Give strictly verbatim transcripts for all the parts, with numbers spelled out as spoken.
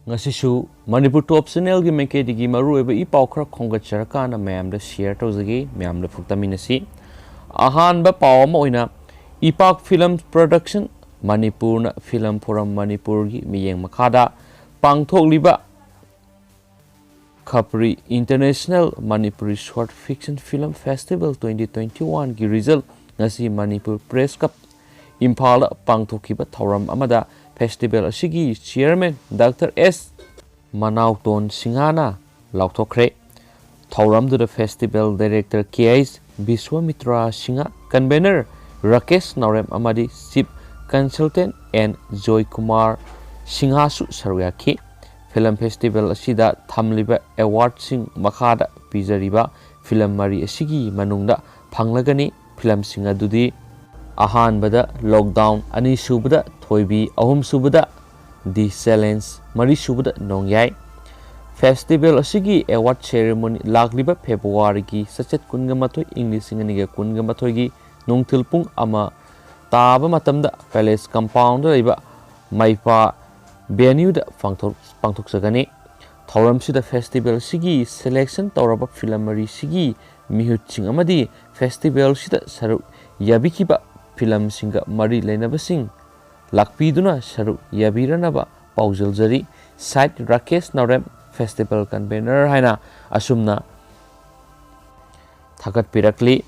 ꯉꯁꯤꯁꯨ ꯃꯅꯤꯄꯨꯔ ꯇꯣꯞ ꯆꯦꯅꯦꯜꯒꯤ ꯃꯥꯏꯀꯩꯗꯒꯤ ꯃꯔꯨꯑꯣꯏꯕ ꯏ ꯄꯥꯎ ꯈꯔ ꯈꯣꯝꯒꯠꯆꯔꯀꯥꯟꯗ ꯃꯌꯥꯝꯗ ꯁꯤꯌꯔ ꯇꯧꯖꯒꯦ꯫ ꯃꯌꯥꯝꯗ ꯐꯨꯛꯇꯃꯤꯟꯅꯁꯤ꯫ ꯑꯍꯥꯟꯕ ꯄꯥꯎ ꯑꯃ ꯑꯣꯏꯅ ꯏꯄꯥꯛ ꯐꯤꯂꯝ ꯄ꯭ꯔꯣꯗꯛꯁꯟ ꯃꯅꯤꯄꯨꯔꯅ ꯐꯤꯂꯝ ꯐꯣꯔꯝ ꯃꯅꯤꯄꯨꯔꯒꯤ ꯃꯤꯠꯌꯦꯡ ꯃꯈꯥꯗ ꯄꯥꯡꯊꯣꯛꯂꯤꯕ ꯈꯄ꯭ꯔꯤ international Manipuri short fiction film festival twenty twenty ꯋꯥꯟꯒꯤ ꯔꯤꯖꯜ ꯉꯁꯤ ꯃꯅꯤꯄꯨꯔ ꯄ꯭ꯔꯦꯁ ꯀ꯭ꯂꯕ ꯏꯝꯐꯥꯜꯗ ꯄꯥꯡꯊꯣꯛꯈꯤꯕ ꯊꯧꯔꯝ ꯑꯃꯗ ꯐꯦꯁꯇꯤꯚꯦꯜ ꯑꯁꯤꯒꯤ ꯆꯤꯌꯔꯃꯦꯟ ꯗꯥꯛꯇꯔ ꯑꯦꯁ ꯃꯅꯥꯎꯇꯣꯟ ꯁꯤꯡꯍꯅ ꯂꯥꯎꯊꯣꯛꯈ꯭ꯔꯦ꯫ ꯊꯧꯔꯝꯗꯨꯗ ꯐꯦꯁꯇꯤꯚꯦꯜ ꯗꯥꯏꯔꯦꯛꯇꯔ ꯀꯦ ꯑꯩꯆ ꯕꯤꯁ꯭ꯋꯥꯃꯤꯇ꯭ꯔꯥ ꯁꯤꯡꯍ, ꯀꯟꯚꯦꯅꯔ ꯔꯥꯀꯦꯁ ꯅꯥꯎꯔꯦꯝ ꯑꯃꯗꯤ ꯆꯤꯐ ꯀꯟꯁꯜꯇꯦꯟ ꯑꯦꯟ ꯖꯣꯏꯀꯨꯃꯥꯔ ꯁꯤꯡꯍꯁꯨ ꯁꯔꯨꯛ ꯌꯥꯈꯤ꯫ ꯐꯤꯂꯝ ꯐꯦꯁꯇꯤꯚꯦꯜ ꯑꯁꯤꯗ ꯊꯝꯂꯤꯕ ꯑꯦꯋꯥꯔꯗꯁꯤꯡ ꯃꯈꯥꯗ ꯄꯤꯖꯔꯤꯕ ꯐꯤꯂꯝ ꯃꯔꯤ ꯑꯁꯤꯒꯤ ꯃꯅꯨꯡꯗ ꯐꯪꯂꯒꯅꯤ꯫ ꯐꯤꯂꯝꯁꯤꯡ ꯑꯗꯨꯗꯤ ꯑꯍꯥꯟꯕꯗ ꯂꯣꯛꯗꯥꯎꯟ, ꯑꯅꯤꯁꯨꯕꯗ ꯊꯣꯏꯕꯤ, ꯑꯍꯨꯝꯁꯨꯕꯗ ꯗꯤ ꯆꯦꯂꯦꯟꯖ, ꯃꯔꯤꯁꯨꯕꯗ ꯅꯣꯡꯌꯥꯏ꯫ ꯐꯦꯁꯇꯤꯚꯦꯜ ꯑꯁꯤꯒꯤ ꯑꯦꯋꯥꯔꯗ ꯁꯦꯔꯦꯃꯣꯅꯤ ꯂꯥꯛꯂꯤꯕ ꯐꯦꯕ꯭ꯔꯨꯋꯥꯔꯤꯒꯤ ꯆꯩꯆꯠ ꯀꯨꯟꯒ ꯃꯥꯊꯣꯏ, ꯏꯪ ꯂꯤꯁꯤꯡ ꯑꯅꯤꯒ ꯀꯨꯟꯒ ꯃꯥꯊꯣꯏꯒꯤ ꯅꯨꯡꯊꯤꯜ ꯄꯨꯡ ꯑꯃ ꯇꯥꯕ ꯃꯇꯝꯗ ꯄꯦꯂꯦꯁ ꯀꯝꯄꯥꯎꯟꯗ ꯂꯩꯕ ꯃꯩꯄꯥ ꯚꯦꯅ꯭ꯌꯨꯗ ꯄꯥꯡꯊꯣꯛ-, ꯄꯥꯡꯊꯣꯛꯆꯒꯅꯤ꯫ ꯊꯧꯔꯝꯁꯤꯗ ꯐꯦꯁꯇꯤꯚꯦꯜꯁꯤꯒꯤ ꯁꯦꯂꯦꯛꯁꯟ ꯇꯧꯔꯕ ꯐꯤꯂꯝ ꯃꯔꯤꯁꯤꯒꯤ ꯃꯤꯍꯨꯠꯁꯤꯡ ꯑꯃꯗꯤ ꯐꯦꯁꯇꯤꯚꯦꯜꯁꯤꯗ ꯁꯔꯨꯛ ꯌꯥꯕꯤꯈꯤꯕ ꯐꯤꯂꯝꯁꯤꯡꯒ ꯃꯔꯤ ꯂꯩꯅꯕꯁꯤꯡ ꯂꯥꯛꯄꯤꯗꯨꯅ ꯁꯔꯨꯛ ꯌꯥꯕꯤꯔꯅꯕ ꯄꯥꯎꯖꯦꯜꯖꯔꯤ꯫ ꯁꯥꯏꯠ ꯔꯥꯀꯦꯁ ꯅꯥꯎꯔꯦꯝ, ꯐꯦꯁꯇꯤꯚꯦꯜ ꯀꯟꯚꯦꯅꯔ ꯍꯥꯏꯅ ꯑꯁꯨꯝꯅ ꯊꯥꯒꯠꯄꯤꯔꯛꯂꯤ꯫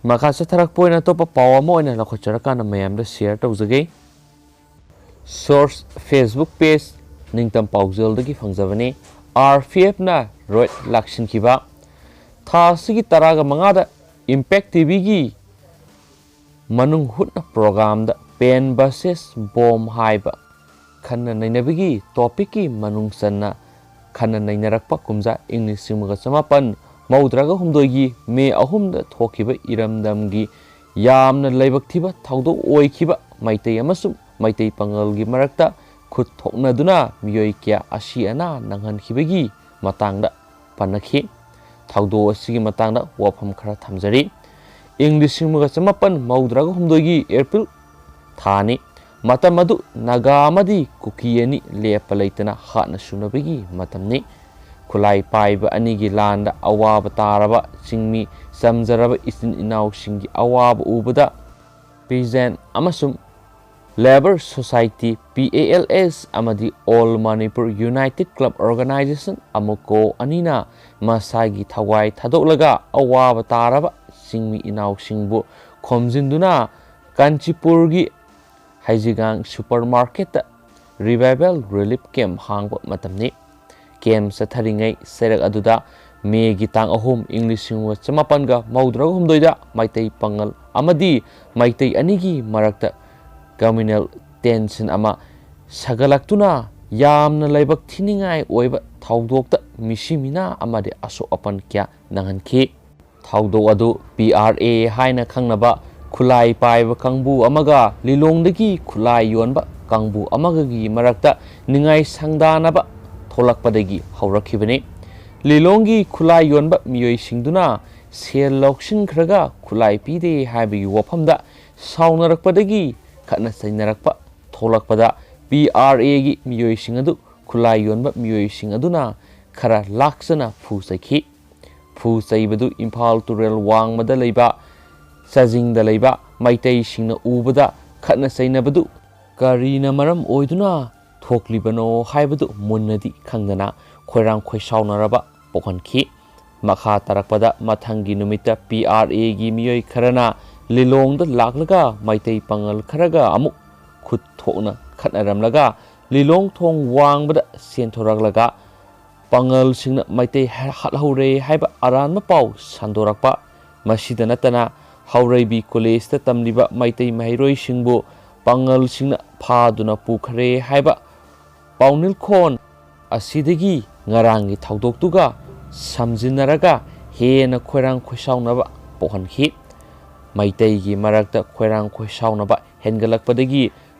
ꯃꯈꯥ ꯆꯠꯊꯔꯛꯄ ꯑꯣꯏꯅ ꯑꯇꯣꯞꯄ ꯄꯥꯎ ꯑꯃ ꯑꯣꯏꯅ ꯂꯧꯈꯠꯆꯔꯀꯥꯟꯗ ꯃꯌꯥꯝꯗ ꯁꯤꯌꯔ ꯇꯧꯖꯒꯦ꯫ ꯁꯣꯔꯁ: ꯐꯦꯁꯕꯨꯛ ꯄꯦꯖ ꯅꯤꯡꯇꯝ ꯄꯥꯎꯖꯦꯜꯗꯒꯤ ꯐꯪꯖꯕꯅꯤ꯫ R P ꯑꯦꯐꯅ red ꯂꯥꯛꯁꯤꯟꯈꯤꯕ꯫ ꯊꯥ ꯑꯁꯤꯒꯤ ꯇꯔꯥꯒ ꯃꯉꯥꯗ ꯏꯝꯄꯦꯛ ꯇꯤ ꯚꯤꯒꯤ ꯃꯅꯨꯡ ꯍꯨꯠꯅ ꯄ꯭ꯔꯣꯒꯥꯝꯗ ꯄꯦꯟ ꯚꯔꯁꯦꯁ ꯕꯣꯝ ꯍꯥꯏꯕ ꯈꯟꯅ ꯅꯩꯅꯕꯒꯤ ꯇꯣꯄꯤꯛꯀꯤ ꯃꯅꯨꯡ ꯆꯟꯅ ꯈꯟꯅ ꯅꯩꯅꯔꯛꯄ ꯀꯨꯝꯖꯥ ꯏꯪ ꯂꯤꯁꯤꯡ ꯑꯃꯒ ꯆꯃꯥꯄꯟ ꯃꯧꯗ꯭ꯔꯥꯒ ꯍꯨꯝꯗꯣꯏꯒꯤ ꯃꯦ ꯑꯍꯨꯝꯗ ꯊꯣꯛꯈꯤꯕ ꯏꯔꯝꯗꯝꯒꯤ ꯌꯥꯝꯅ ꯂꯥꯏꯕꯛ ꯊꯤꯕ ꯊꯧꯗꯣꯛ ꯑꯣꯏꯈꯤꯕ ꯃꯩꯇꯩ ꯑꯃꯁꯨꯡ ꯃꯩꯇꯩ ꯄꯥꯉꯜꯒꯤ ꯃꯔꯛꯇ ꯈꯨꯠ ꯊꯣꯛꯅꯗꯨꯅ ꯃꯤꯑꯣꯏ ꯀꯌꯥ ꯑꯁꯤ ꯑꯅꯥ ꯅꯪꯍꯟꯈꯤꯕꯒꯤ ꯃꯇꯥꯡꯗ ꯄꯟꯅꯈꯤ꯫ ꯊꯧꯗꯣꯛ ꯑꯁꯤꯒꯤ ꯃꯇꯥꯡꯗ ꯋꯥꯐꯝ ꯈꯔ ꯊꯝꯖꯔꯤ꯫ ꯏꯪ ꯂꯤꯁꯤꯡ ꯑꯃꯒ ꯆꯃꯥꯄꯟ ꯃꯧꯗ꯭ꯔꯥꯒ ꯍꯨꯝꯗꯣꯏꯒꯤ ꯑꯦꯄ꯭ꯔꯤꯜ ꯊꯥꯅꯤ꯫ ꯃꯇꯝ ꯑꯗꯨ ꯅꯥꯒꯥ ꯑꯃꯗꯤ ꯀꯨꯀꯤ ꯑꯅꯤ ꯂꯦꯞꯄ ꯂꯩꯇꯅ ꯍꯥꯠꯅ ꯁꯨꯅꯕꯒꯤ ꯃꯇꯝꯅꯤ꯫ ꯈꯨꯠꯂꯥꯏ ꯄꯥꯏꯕ ꯑꯅꯤꯒꯤ ꯂꯥꯟꯗ ꯑꯋꯥꯕ ꯇꯥꯔꯕ ꯆꯤꯡꯃꯤ ꯆꯝꯖꯔꯕ ꯏꯆꯤꯟ ꯏꯅꯥꯎꯁꯤꯡꯒꯤ ꯑꯋꯥꯕ ꯎꯕꯗ ꯄꯤꯖꯦꯟ ꯑꯃꯁꯨꯡ labour society, P A L S, ꯑꯃꯗꯤ all Manipur united club organisation, ꯑꯃꯨꯀꯣ, ꯑꯅꯤꯅ ꯃꯁꯥꯒꯤ ꯊꯋꯥꯏ ꯊꯥꯗꯣꯛꯂꯒ ꯑꯋꯥꯕ ꯇꯥꯔꯕ ꯆꯤꯡꯃꯤ ꯏꯅꯥꯎꯁꯤꯡꯕꯨ ꯈꯣꯝꯖꯤꯟꯗꯨꯅ ꯀꯥꯟꯆꯤꯄꯨꯔꯒꯤ ꯍꯩꯖꯤꯒꯥꯡ ꯁꯨꯄꯔ ꯃꯥꯔꯀꯦꯠꯇ ꯔꯤꯚꯥꯏꯕꯦꯜ ꯔꯤꯂꯤꯐ ꯀꯦꯝꯞ ꯍꯥꯡꯕ ꯃꯇꯝꯅꯤ꯫ ꯀꯦꯝꯞ ꯆꯠꯊꯔꯤꯉꯩ ꯆꯩꯔꯛ ꯑꯗꯨꯗ ꯃꯦꯒꯤ ꯇꯥꯡ ꯑꯍꯨꯝ, ꯏꯪ ꯂꯤꯁꯤꯡ ꯑꯃ ꯆꯃꯥꯄꯟꯒ ꯃꯧꯗ꯭ꯔꯥ ꯍꯨꯝꯗꯣꯏꯗ ꯃꯩꯇꯩ ꯄꯥꯉꯜ ꯑꯃꯗꯤ ꯃꯩꯇꯩ ꯑꯅꯤꯒꯤ ꯃꯔꯛꯇ ꯀꯝꯃ꯭ꯌꯨꯅꯦꯜ ꯇꯦꯟꯁꯟ ꯑꯃ ꯁꯥꯒꯠꯂꯛꯇꯨꯅ ꯌꯥꯝꯅ ꯂꯥꯏꯕꯛ ꯊꯤꯅꯤꯡꯉꯥꯏ ꯑꯣꯏꯕ ꯊꯧꯗꯣꯛꯇ ꯃꯤꯁꯤ ꯃꯤꯅꯥ ꯑꯃꯗꯤ ꯑꯁꯣꯛ ꯑꯄꯟ ꯀꯌꯥ ꯅꯪꯍꯟꯈꯤ꯫ ꯊꯧꯗꯣꯛ ꯑꯗꯨ ꯄꯤ ꯑꯥꯔ ꯑꯦ ꯍꯥꯏꯅ ꯈꯪꯅꯕ ꯈꯨꯠꯂꯥꯏ ꯄꯥꯏꯕ ꯀꯥꯡꯕꯨ ꯑꯃꯒ ꯂꯤꯂꯣꯡꯗꯒꯤ ꯈꯨꯠꯂꯥꯏ ꯌꯣꯟꯕ ꯀꯥꯡꯕꯨ ꯑꯃꯒꯒꯤ ꯃꯔꯛꯇ ꯅꯤꯡꯉꯥꯏ ꯁꯪꯗꯥꯅꯕ ꯊꯣꯛꯂꯛꯄꯗꯒꯤ ꯍꯧꯔꯛꯈꯤꯕꯅꯤ꯫ ꯂꯤꯂꯣꯡꯒꯤ ꯈꯨꯠꯂꯥꯏ ꯌꯣꯟꯕ ꯃꯤꯑꯣꯏꯁꯤꯡꯗꯨꯅ ꯁꯦꯜ ꯂꯧꯁꯤꯟꯈ꯭ꯔꯒ ꯈꯨꯠꯂꯥꯏ ꯄꯤꯗꯦ ꯍꯥꯏꯕꯒꯤ ꯋꯥꯐꯝꯗ ꯁꯥꯎꯅꯔꯛꯄꯗꯒꯤ ꯈꯠꯅ ꯆꯩꯅꯔꯛꯄ ꯊꯣꯛꯂꯛꯄꯗ ꯄꯤ ꯑꯥꯔ ꯑꯦꯒꯤ ꯃꯤꯑꯣꯏꯁꯤꯡ ꯑꯗꯨ ꯈꯨꯠꯂꯥꯏ ꯌꯣꯟꯕ ꯃꯤꯑꯣꯏꯁꯤꯡ ꯑꯗꯨꯅ ꯈꯔ ꯂꯥꯛꯆꯅ ꯐꯨ ꯆꯩꯈꯤ꯫ ꯐꯨ ꯆꯩꯕꯗꯨ ꯏꯝꯐꯥꯜ ꯇꯨꯔꯦꯜ ꯋꯥꯡꯃꯗ ꯂꯩꯕ ꯆꯥꯖꯤꯡꯗ ꯂꯩꯕ ꯃꯩꯇꯩꯁꯤꯡꯅ ꯎꯕꯗ ꯈꯠꯅ ꯆꯩꯅꯕꯗꯨ ꯀꯔꯤꯅ ꯃꯔꯝ ꯑꯣꯏꯗꯨꯅ ꯊꯣꯛꯂꯤꯕꯅꯣ ꯍꯥꯏꯕꯗꯨ ꯃꯨꯟꯅꯗꯤ ꯈꯪꯗꯅ ꯈꯣꯏꯔꯥꯡ ꯈꯣꯏꯁꯥꯎꯅꯔꯕ ꯄꯣꯛꯍꯟꯈꯤ꯫ ꯃꯈꯥ ꯇꯥꯔꯛꯄꯗ ꯃꯊꯪꯒꯤ ꯅꯨꯃꯤꯠꯇ ꯄꯤ ꯑꯥꯔ ꯑꯦꯒꯤ ꯃꯤꯑꯣꯏ ꯈꯔꯅ ꯂꯤꯂꯣꯡꯗ ꯂꯥꯛꯂꯒ ꯃꯩꯇꯩ ꯄꯥꯉꯜ ꯈꯔꯒ ꯑꯃꯨꯛ ꯈꯨꯠ ꯊꯣꯛꯅ ꯈꯠꯅꯔꯝꯂꯒ ꯂꯤꯂꯣꯡ ꯊꯣꯡ ꯋꯥꯡꯃꯗ ꯆꯦꯟꯊꯣꯔꯛꯂꯒ ꯄꯥꯉꯜꯁꯤꯡꯅ ꯃꯩꯇꯩ ꯍꯥꯠꯍꯧꯔꯦ ꯍꯥꯏꯕ ꯑꯔꯥꯟꯕ ꯄꯥꯎ ꯁꯟꯗꯣꯔꯛꯄ꯫ ꯃꯁꯤꯗ ꯅꯠꯇꯅ ꯍꯥꯎꯔꯩꯕꯤ ꯀꯣꯂꯦꯖꯇ ꯇꯝꯂꯤꯕ ꯃꯩꯇꯩ ꯃꯍꯩꯔꯣꯏꯁꯤꯡꯕꯨ ꯄꯥꯉꯜꯁꯤꯡꯅ ꯐꯥꯗꯨꯅ ꯄꯨꯈ꯭ꯔꯦ ꯍꯥꯏꯕ ꯄꯥꯎꯅꯤꯜꯈꯣꯟ ꯑꯁꯤꯗꯒꯤ ꯉꯔꯥꯡꯒꯤ ꯊꯧꯗꯣꯛꯇꯨꯒ ꯁꯝꯖꯤꯟꯅꯔꯒ ꯍꯦꯟꯅ ꯈꯣꯏꯔꯥꯡ ꯈꯣꯏꯁꯥꯎꯅꯕ ꯄꯣꯛꯍꯟꯈꯤ꯫ ꯃꯩꯇꯩꯒꯤ ꯃꯔꯛꯇ ꯈꯣꯏꯔꯥꯡ ꯈꯣꯏꯁꯥꯎꯅꯕ ꯍꯦꯟꯒꯠꯂꯛꯄꯗꯒꯤ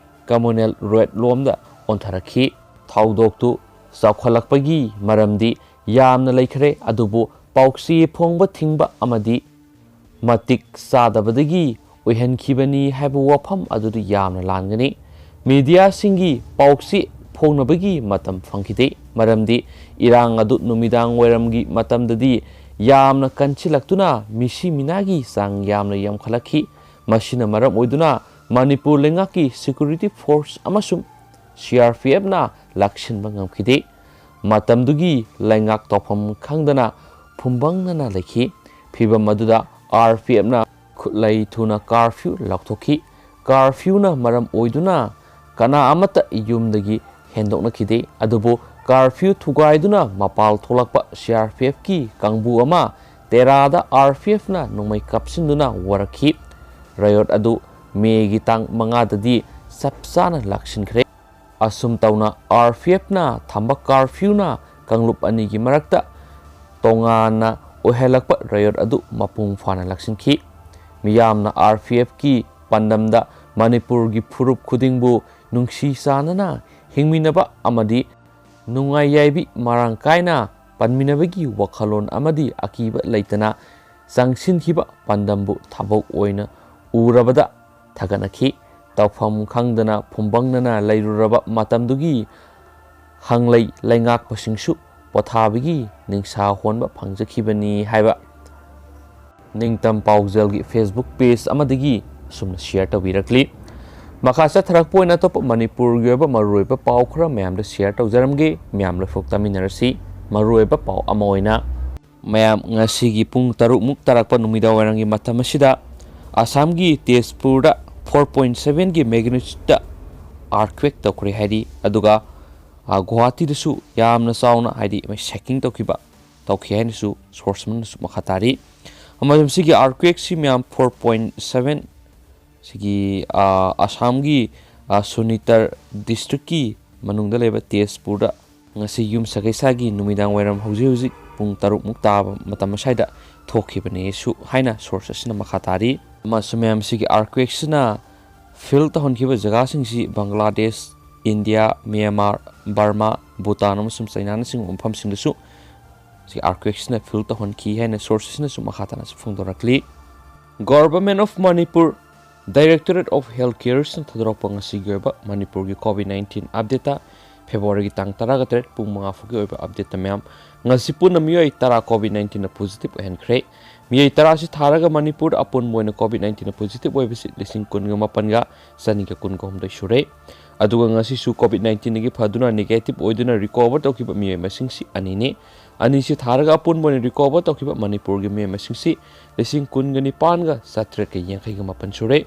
ꯀꯝꯃꯨꯅꯦꯜ ꯔꯦꯠ ꯂꯣꯝꯗ ꯑꯣꯟꯊꯔꯛꯈꯤ꯫ ꯊꯧꯗꯣꯛꯇꯨ ꯆꯥꯎꯈꯠꯂꯛꯄꯒꯤ ꯃꯔꯝꯗꯤ ꯌꯥꯝꯅ ꯂꯩꯈ꯭ꯔꯦ, ꯑꯗꯨꯕꯨ ꯄꯥꯎꯆꯦ ꯐꯣꯡꯕ ꯊꯤꯡꯕ ꯑꯃꯗꯤ ꯃꯇꯤꯛ ꯆꯥꯗꯕꯗꯒꯤ ꯑꯣꯏꯍꯟꯈꯤꯕꯅꯤ ꯍꯥꯏꯕ ꯋꯥꯐꯝ ꯑꯗꯨꯗꯤ ꯌꯥꯝꯅ ꯂꯥꯟꯒꯅꯤ꯫ ꯃꯤꯗꯤꯌꯥꯁꯤꯡꯒꯤ ꯄꯥꯎꯆꯦ ꯐꯣꯡꯅꯕꯒꯤ ꯃꯇꯝ ꯐꯪꯈꯤꯗꯦ, ꯃꯔꯝꯗꯤ ꯏꯔꯥꯡ ꯑꯗꯨ ꯅꯨꯃꯤꯗꯥꯡ ꯋꯥꯏꯔꯝꯒꯤ ꯃꯇꯝꯗꯗꯤ ꯌꯥꯝꯅ ꯀꯟꯁꯤꯜꯂꯛꯇꯨꯅ ꯃꯤꯁꯤ ꯃꯤꯅꯥꯒꯤ ꯆꯥꯡ ꯌꯥꯝꯅ ꯌꯥꯝꯈꯠꯂꯛꯈꯤ꯫ ꯃꯁꯤꯅ ꯃꯔꯝ ꯑꯣꯏꯗꯨꯅ ꯃꯅꯤꯄꯨꯔ ꯂꯩꯉꯥꯛꯀꯤ ꯁꯦꯀ꯭ꯌꯨꯔꯤꯇꯤ ꯐꯣꯔꯁ ꯑꯃꯁꯨꯡ ꯁꯤ ꯑꯥꯔ ꯄꯤ ꯑꯦꯐꯅ ꯂꯥꯛꯁꯤꯟꯕ ꯉꯝꯈꯤꯗꯦ꯫ ꯃꯇꯝꯗꯨꯒꯤ ꯂꯩꯉꯥꯛ ꯇꯧꯐꯝ ꯈꯪꯗꯅ ꯐꯨꯝꯕꯪꯅꯅ ꯂꯩꯈꯤ꯫ ꯐꯤꯚꯝ ꯑꯗꯨꯗ ꯑꯥꯔ ꯄꯤ ꯑꯦꯐꯅ ꯈꯨꯠꯂꯩ ꯊꯨꯅ ꯀꯥꯔꯐ꯭ꯌꯨ ꯂꯥꯎꯊꯣꯛꯈꯤ꯫ ꯀꯥꯔꯐ꯭ꯌꯨꯅ ꯃꯔꯝ ꯑꯣꯏꯗꯨꯅ ꯀꯅꯥ ꯑꯃꯠꯇ ꯌꯨꯝꯗꯒꯤ ꯍꯦꯟꯗꯣꯛꯅꯈꯤꯗꯦ꯫ ꯑꯗꯨꯕꯨ ꯀꯥꯔꯐ꯭ꯌꯨ ꯊꯨꯒꯥꯏꯗꯨꯅ ꯃꯄꯥꯜ ꯊꯣꯛꯂꯛꯄ ꯁꯤ ꯑꯥꯔ ꯄꯤ ꯑꯦꯐꯀꯤ ꯀꯥꯡꯕꯨ ꯑꯃ ꯇꯦꯔꯥꯗ ꯑꯥꯔ ꯄꯤ ꯑꯦꯐꯅ ꯅꯣꯡꯃꯩ ꯀꯥꯞꯁꯤꯟꯗꯨꯅ ꯋꯥꯔꯛꯈꯤ꯫ ꯔꯥꯌꯣꯠ ꯑꯗꯨ ꯃꯦꯒꯤ ꯇꯥꯡ ꯃꯉꯥꯗꯗꯤ ꯆꯞ ꯆꯥꯅ ꯂꯥꯛꯁꯤꯟꯈ꯭ꯔꯦ꯫ ꯑꯁꯨꯝ ꯇꯧꯅ ꯑꯥꯔ ꯄꯤ ꯑꯦꯐꯅ ꯊꯝꯕ ꯀꯥꯔꯐ꯭ꯌꯨꯅ ꯀꯥꯡꯂꯨꯞ ꯑꯅꯤꯒꯤ ꯃꯔꯛꯇ ꯇꯣꯉꯥꯟꯅ ꯑꯣꯏꯍꯜꯂꯛꯄ ꯔꯥꯌꯣꯠ ꯑꯗꯨ ꯃꯄꯨꯡ ꯐꯥꯅ ꯂꯥꯛꯁꯤꯟꯈꯤ꯫ ꯃꯤꯌꯥꯝꯅ ꯑꯥꯔ ꯄꯤ ꯑꯦꯐꯀꯤ ꯄꯥꯟꯗꯝꯗ ꯃꯅꯤꯄꯨꯔꯒꯤ ꯐꯨꯔꯨꯞ ꯈꯨꯗꯤꯡꯕꯨ ꯅꯨꯡꯁꯤ ꯆꯥꯟꯅꯅ ꯍꯤꯡꯃꯤꯟꯅꯕ ꯑꯃꯗꯤ ꯅꯨꯡꯉꯥꯏ ꯌꯥꯏꯕꯤ ꯃꯔꯥꯡ ꯀꯥꯏꯅ ꯄꯟꯃꯤꯟꯅꯕꯒꯤ ꯋꯥꯈꯜꯂꯣꯟ ꯑꯃꯗꯤ ꯑꯀꯤꯕ ꯂꯩꯇꯅ ꯆꯪꯁꯤꯟꯈꯤꯕ ꯄꯥꯟꯗꯝꯕꯨ ꯊꯕꯛ ꯑꯣꯏꯅ ꯎꯔꯕꯗ ꯊꯥꯒꯠꯅꯈꯤ꯫ ꯇꯧꯐꯝ ꯈꯪꯗꯅ ꯐꯨꯝꯕꯪꯅꯅ ꯂꯩꯔꯨꯔꯕ ꯃꯇꯝꯗꯨꯒꯤ ꯍꯪꯂꯩ ꯂꯩꯉꯥꯛꯄꯁꯤꯡꯁꯨ ꯄꯣꯊꯥꯕꯒꯤ ꯅꯤꯡꯁꯥ ꯍꯣꯟꯕ ꯐꯪꯖꯈꯤꯕꯅꯤ ꯍꯥꯏꯕ ꯅꯤꯡꯇꯝ ꯄꯥꯎꯖꯦꯜꯒꯤ Facebook ꯄꯦꯖ ꯑꯃꯗꯒꯤ ꯑꯁꯨꯝꯅ ꯁꯤꯌꯔ ꯇꯧꯕꯤꯔꯛꯂꯤ꯫ ꯃꯈꯥ ꯆꯠꯊꯔꯛꯄ ꯑꯣꯏꯅ ꯑꯇꯣꯞꯄ ꯃꯅꯤꯄꯨꯔꯒꯤ ꯑꯣꯏꯕ ꯃꯔꯨꯑꯣꯏꯕ ꯄꯥꯎ ꯈꯔ ꯃꯌꯥꯝꯗ ꯁꯤꯌꯔ ꯇꯧꯖꯔꯝꯒꯦ꯫ ꯃꯌꯥꯝ ꯂꯣꯏꯐꯥꯎ ꯇꯥꯃꯤꯟꯅꯔꯁꯤ꯫ ꯃꯔꯨꯑꯣꯏꯕ ꯄꯥꯎ ꯑꯃ ꯑꯣꯏꯅ ꯃꯌꯥꯝ, ꯉꯁꯤꯒꯤ ꯄꯨꯡ ꯇꯔꯨꯛ ꯃꯨꯛ ꯇꯥꯔꯛꯄ ꯅꯨꯃꯤꯗꯥꯡ ꯋꯥꯏꯔꯝꯒꯤ ꯃꯇꯝ ꯑꯁꯤꯗ ꯑꯁꯥꯝꯒꯤ ꯇꯦꯖꯄꯨꯔꯗ four point seven ꯒꯤ magnitude ꯗ earthquake ꯇꯧꯈ꯭ꯔꯦ ꯍꯥꯏꯔꯤ꯫ ꯑꯗꯨꯒ, ꯑ, ꯒꯨꯋꯥꯍꯥꯇꯤꯗꯁꯨ ꯌꯥꯝꯅ ꯆꯥꯎꯅ, ꯍꯥꯏꯗꯤ, ꯃꯣꯏ shaking ꯇꯧꯈꯤꯕ, ꯇꯧꯈꯤ ꯍꯥꯏꯅꯁꯨ source ꯑꯃꯅꯁꯨ ꯃꯈꯥ ꯇꯥꯔꯤ꯫ ꯑꯃꯁꯨꯡ ꯁꯤꯒꯤ earthquake ꯁꯤ ꯃꯌꯥꯝ four point seven ꯁꯤꯒꯤ, ꯑ, ꯑꯁꯥꯝꯒꯤ, ꯑ, ꯁꯣꯅꯤꯇꯔ district ꯀꯤ ꯃꯅꯨꯡꯗ ꯂꯩꯕ ꯇꯦꯖꯄꯨꯔꯗ ꯉꯁꯤ ꯌꯨꯝꯁꯀꯩꯁꯒꯤ ꯅꯨꯃꯤꯗꯥꯡ ꯋꯥꯏꯔꯝ ꯍꯧꯖꯤꯛ ꯍꯧꯖꯤꯛ ꯄꯨꯡ ꯇꯔꯨꯛ ꯃꯨꯛ ꯇꯥꯕ ꯃꯇꯝ ꯑꯁ꯭ꯋꯥꯏꯗ ꯊꯣꯛꯈꯤꯕꯅꯦꯁꯨ ꯍꯥꯏꯅ source ꯑꯁꯤꯅ ꯃꯈꯥ ꯇꯥꯔꯤ꯫ ꯑꯃꯁꯨꯡ ꯃꯌꯥꯝꯁꯤꯒꯤ earthquake ꯁꯤꯅ feel ꯇꯧꯍꯟꯈꯤꯕ ꯖꯒꯥꯁꯤꯡꯁꯤ ꯕꯪꯒ꯭ꯂꯥꯗꯦꯁ, ꯏꯟꯗꯤꯌꯥ, ꯃ꯭ꯌꯥꯟꯃꯥꯔ, ꯕꯔꯃꯥ, ꯚꯨꯇꯥꯟ ꯑꯃꯁꯨꯡ ꯆꯩꯅꯥꯅꯆꯤꯡꯕ ꯃꯐꯝꯁꯤꯡꯗꯁꯨ ꯁꯤ earthquake ꯁꯤꯅ feel ꯇꯧꯍꯟꯈꯤ ꯍꯥꯏꯅ source ꯑꯁꯤꯅꯁꯨ ꯃꯈꯥ ꯇꯥꯅꯁꯨ ꯐꯣꯡꯗꯣꯔꯛꯂꯤ꯫ Government of Manipur Directorate of Health Caresꯅ ꯊꯥꯗꯣꯔꯛꯄ ꯉꯁꯤꯒꯤ ꯑꯣꯏꯕ ꯃꯅꯤꯄꯨꯔꯒꯤ COVID nineteen updateꯇ, Februaryꯒꯤ ꯇꯥꯡ ꯇꯔꯥꯒ ꯇꯔꯦꯠ ꯄꯨꯡ ꯃꯉꯥ ꯐꯥꯎꯒꯤ ꯑꯣꯏꯕ updateꯇ ꯃꯌꯥꯝ, ꯉꯁꯤ ꯄꯨꯟꯅ ꯃꯤꯑꯣꯏ ꯇꯔꯥ COVID nineteenꯅ positive ꯑꯣꯏꯍꯟꯈ꯭ꯔꯦ꯫ ꯃꯤꯑꯣꯏ ꯇꯔꯥꯁꯤ ꯊꯥꯔꯒ ꯃꯅꯤꯄꯨꯔꯗ ꯑꯄꯨꯟꯕ ꯑꯣꯏꯅ COVID nineteenꯅ positive ꯑꯣꯏꯕꯁꯤ ꯂꯤꯁꯤꯡ ꯀꯨꯟꯒ ꯃꯥꯄꯟꯒ ꯆꯅꯤꯒ ꯀꯨꯟꯒ ꯍꯨꯝꯗꯣꯏ ꯁꯨꯔꯦ꯫ ꯑꯗꯨꯒ ꯉꯁꯤꯁꯨ COVID nineteenꯗꯒꯤ ꯐꯗꯨꯅ negative ꯑꯣꯏꯗꯨꯅ recover ꯇꯧꯈꯤꯕ ꯃꯤꯑꯣꯏ ꯃꯁꯤꯡꯁꯤ ꯑꯅꯤꯅꯤ꯫ ꯑꯅꯤꯁꯤ ꯊꯥꯔꯒ ꯑꯄꯨꯟꯕ ꯑꯣꯏꯅ recover ꯇꯧꯈꯤꯕ ꯃꯅꯤꯄꯨꯔꯒꯤ ꯃꯤꯑꯣꯏ ꯃꯁꯤꯡꯁꯤ ꯂꯤꯁꯤꯡ ꯀꯨꯟꯒ ꯅꯤꯄꯥꯟꯒ ꯆꯥꯇ꯭ꯔꯦꯠꯀ ꯌꯥꯡꯈꯩꯒ ꯃꯥꯄꯟ ꯁꯨꯔꯦ꯫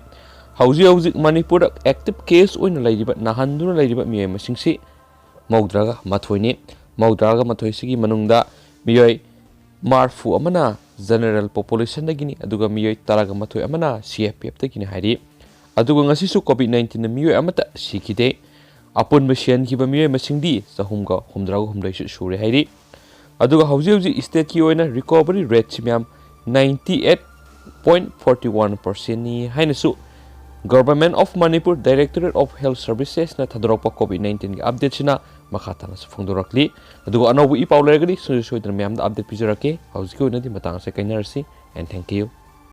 ꯍꯧꯖꯤꯛ ꯍꯧꯖꯤꯛ ꯃꯅꯤꯄꯨꯔꯗ active case ꯑꯣꯏꯅ ꯂꯩꯔꯤꯕ, ꯅꯥꯍꯟꯗꯨꯅ ꯂꯩꯔꯤꯕ ꯃꯤꯑꯣꯏ ꯃꯁꯤꯡꯁꯤ ꯃꯧꯗ꯭ꯔꯥꯒ ꯃꯥꯊꯣꯏꯅꯤ꯫ ꯃꯧꯗ꯭ꯔꯥꯒ ꯃꯥꯊꯣꯏꯁꯤꯒꯤ ꯃꯅꯨꯡꯗ ꯃꯤꯑꯣꯏ ꯃꯔꯐꯨ ꯑꯃꯅ general populationꯗꯒꯤꯅꯤ, ꯑꯗꯨꯒ ꯃꯤꯑꯣꯏ ꯇꯔꯥꯒ ꯃꯥꯊꯣꯏ ꯑꯃꯅ CRPFꯇꯒꯤꯅꯤ ꯍꯥꯏꯔꯤ꯫ ꯑꯗꯨꯒ ꯉꯁꯤꯁꯨ COVID nineteenꯅ ꯃꯤꯑꯣꯏ ꯑꯃꯠꯇ ꯁꯤꯈꯤꯗꯦ꯫ ꯑꯄꯨꯟꯕ ꯁꯤꯍꯟꯈꯤꯕ ꯃꯤꯑꯣꯏ ꯃꯁꯤꯡꯗꯤ ꯆꯍꯨꯝꯒ ꯍꯨꯝꯗ꯭ꯔꯥꯒ ꯍꯨꯝꯗꯣꯏꯁꯨ ꯁꯨꯔꯦ ꯍꯥꯏꯔꯤ꯫ ꯑꯗꯨꯒ ꯍꯧꯖꯤꯛ ꯍꯧꯖꯤꯛ stateꯀꯤ ꯑꯣꯏꯅ recovery rateꯁꯤ ꯃꯌꯥꯝ ninety eight point forty one percentꯅꯤ ꯍꯥꯏꯅꯁꯨ Government of Manipur Directorate of Health Servicesꯅ ꯊꯥꯗꯣꯔꯛꯄ COVID nineteenꯒꯤ updateꯁꯤꯅ ꯃꯈꯥ ꯇꯥꯅꯁꯨ ꯐꯣꯡꯗꯣꯔꯛꯂꯤ꯫ ꯑꯗꯨꯒ ꯑꯅꯧꯕ ꯏ ꯄꯥꯎ ꯂꯩꯔꯒꯗꯤ ꯁꯨꯡꯁꯣꯏ ꯁꯣꯏꯗꯅ ꯃꯌꯥꯝꯗ update ꯄꯤꯖꯔꯛꯀꯦ꯫ ꯍꯧꯖꯤꯛꯀꯤ ꯑꯣꯏꯅꯗꯤ ꯃꯇꯥꯡ ꯑꯁꯤꯗ ꯀꯥꯏꯅꯔꯁꯤ, and thank you꯫